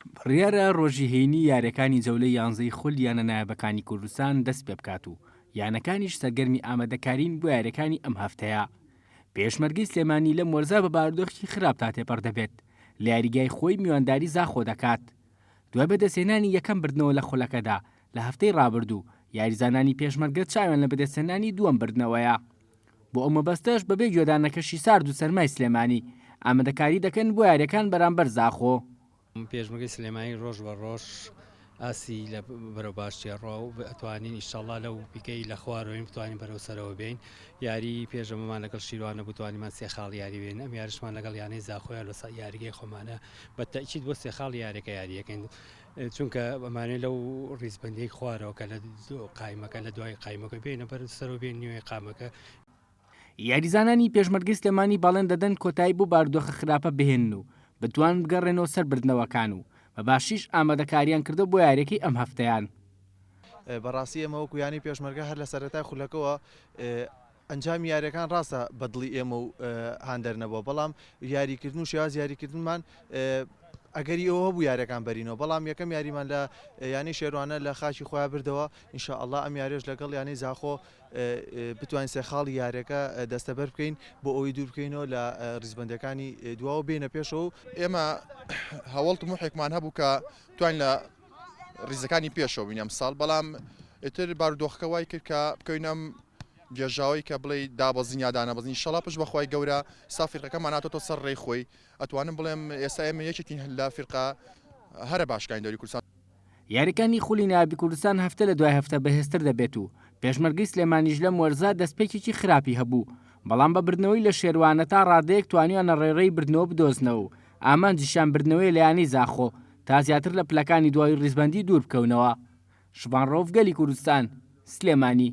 بڕیارە ڕۆژی هەینی یاریەکانی جەولەی یانزەی خولی یانە نایابەکانی کوردستان دەست پێبکات و یانەکانیش سەرگەرمی ئامادەکارین بۆ یاریەکانی ئەم هەفتەیە. پێشمەرگەی سلێمانی لەم وەرزە بە بارودۆخێکی خراپدا تێپەڕ دەبێت، لە یاریگای خۆی میوانداری زاخۆ دەکات. دوای بەدەستهێنانی یەکەم بردنەوە لە خولەکەدا لە هەفتەی ڕابردوو، یاریزانانی پێشمەرگە چاویان لە بەدەستهێنانی دووەم بردنەوەیە. بۆ ئەو مەبەستەش بەبێ گوێدانە کەشی سارد و سەرمای سلێمانی، ئامادەکاری دەکەن بۆ یارییەکان بەرامبەر زاخۆ. پێشمەرگەی سلێمانی ڕۆژ بە ڕۆژ ئاستی لە بەرەو باشتر ڕوا و ئەتوانین ئیشەڵا لەو پیکەی لە خوارەوەین بتوانین بەرەو سەرەوە بێین یاری پێشەمەمان لەگەڵ شیروانە بتوانیمان سێ خاڵ یاری بێن ئەم یاریشمان لەگەڵ یانەی زاخۆیان لە یاریگەی خۆمانە بە تەئکید بۆ سێ خاڵ یاریەکە یاریەکەین چونکە ئەمانێ لەو ڕیزبندی خوارەوە کە لە قایمەکە لە دوای قایمەکە بێنە بەر سەرەوە بێن نوێ قامەکە یاریزانانی پێشمەرگەی سلێمانی بەڵێن دەدەن کۆتایی بەو بارودۆخە خراپە بهێنن و بتوانن بگەڕێنەوە سەر بردنەوەکان و بە باشیش ئامادەکارییان کردوە بۆ یارییەکەی ئەم هەفتەیان. بەڕاستی ئێمە وەکو یانەی پێشمەرگە هەر لە سەرەتای خولەکەوە ئەنجامی یاریەکان ڕاستە بە دڵی ئێمە و هاندەر نەبووە بەڵام یاریکردن و شێواز یاریکردنمان ئەگەری ئەوە هەبوو یاریەکان بەرینەوە بەڵام یەکەم یاریمان لە یانەی شێروانە لە خاکی خۆیان بردەوە ئینشاءاللە ئەم یاریش لەگەڵ یانەی زاخۆ بتوانین سێ خاڵی یاریەکە دەستەبەر بکەین بۆ ئەوەی دوور بکەینەوە لە ریزبەندەکانی دواوە بێنە پێشەوە. ئێمە هەوڵ تموحێکمان هەبوو کە توانین لە ریزەکانی پێشەوە بین ئەمساڵ، بەڵام ئیتر بارودۆخەکە وای کرد کە بکەوینە ئەم گێژاوەی کە بڵێی دابەزین یا دانەبەزین، ئینشەڵا پشت بە خوای گەورە ئیستا فیرقەکەمان هاتۆتەوە سەر رێی خۆی، ئەتوانم بڵێم ئێستا ئێمە یەکێکین لە فیرقە هەرە باشەکانی دەوری کوردستان. یارییەکانی خولی نایابی کوردستان هەفتە لە دوای هەفتە بەهێزتر دەبێت و پێشمەرگەی سلێمانیش لەم وەرزە دەستپێکێکی خراپی هەبوو، بەڵام بە بردنەوەی لە شێروانە تا ڕادەیەک توانیویانە ڕێڕەی بردنەوە بدۆزنەوە و ئامانجیشیان بردنەوەیە لە یانەی زاخۆ تا زیاتر لە پلەکانی دوای ڕیزبەندی دوور بکەونەوە. شڤان ڕەوف گەلی کوردستان، سلێمانی.